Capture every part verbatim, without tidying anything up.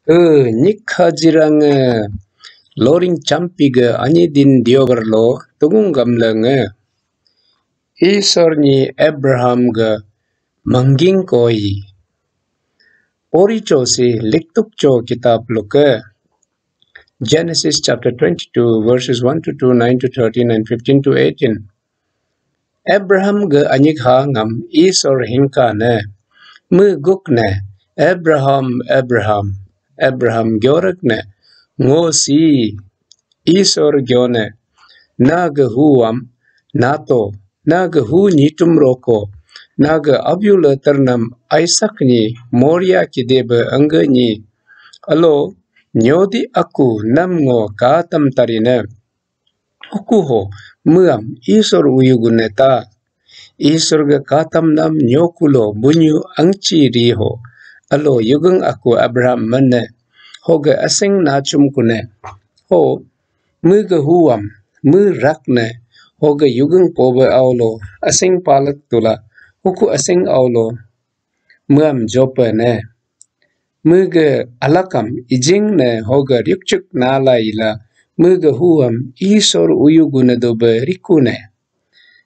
Eh, nyikha jirang, eh, loring champi ge anyi din diobar lo tugung gamleng, eh. Isor nyi Abraham ge mangging koi. Pori cho si liktuk cho kitab luke. Genesis chapter twenty-two, verses one to two, nine to thirteen, and fifteen to eighteen. Abraham ge anyik ha ngam Isor hingka ne. Me guk ne, "Abraham, Abraham." Abraham gyorek ne, "Ngo si." Isor gyo ne, "Na ge hu am, na to, na ge hu nyitum roko, na ge abyu leter nam Isaac nyi Moria kide be angge nyi. Alo, nyodi aku nam ngo katam tari ne." Huku ho, meam Isor uyu gune ta. Isor ge katam nam nyokulo bunyu angchi ri ho. Alo yugung aku Abraham mene. Hoge asing nachum kune. Ho, me ge huam, me rak ne. Hoge yugung pobe aulo, asing palak tula. Huku asing aulo, meam jope ne. Me ge alakam ijing ne hoge ryukchuk nala ila, me ge huam Isor uyu gune dobe riku ne.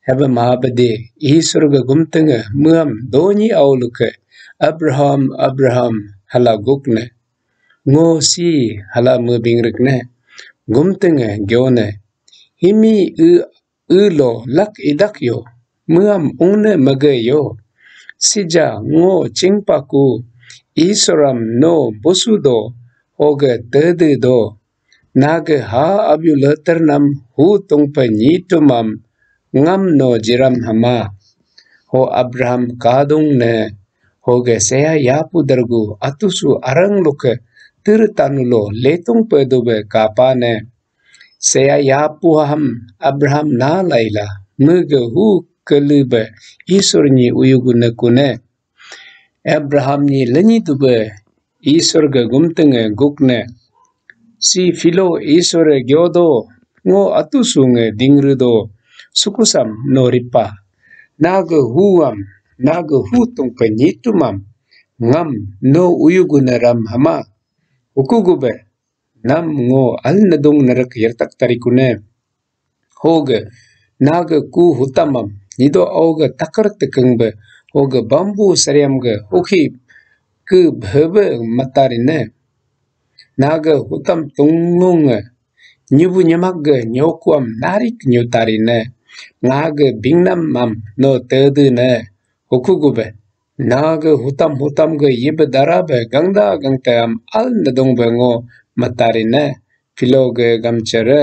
Hebe mahabede Isor ge gumtenge meam donyi auluke, "Abraham, Abraham," hala guk ne. "Ngo si," hala me bingrik ne. Gumtenge gyo ne, "Himi u ulo lak idak yo, meam ungne mege yo. Sija ngo chingpaku, Isoram no bosu do, hoge tede do. Nage ha abyu leter nam hu tungpe nyitumam ngam no jiram hama." Ho Abraham kadung ne, hoge seya yapu dergu atusu arang luke tir tanulo letung pe dube kapa ne. Seya yapu ham Abraham na laila, mege hu kelebe Isor nyi uyugu nekune. Abraham nyi lenyi dube Isor ge gumtenge gukne. Si filo Isor gyodo, ngo atu sunge dingrudo, sukusam no ripa. Nage huam, nage hu tungpe nyitumam, ngam no uyugu neram hama. Ukugube, nam ngo al nedung nerek yertak tarikune. Hoge, nage ku hutamam, nido auge takar tekengbe, hoge bambu seriam ge, huki ke bhebe matarine. Nage hutam tungnung, nyibu nyemak ge nyokuam narik nyutarine. Ngage bingnam mam no tedune, hukugube. Nage hutam hutam ge yebe darabe gangda gangte am al nedung be ngo matarine. Filo ge gamchere.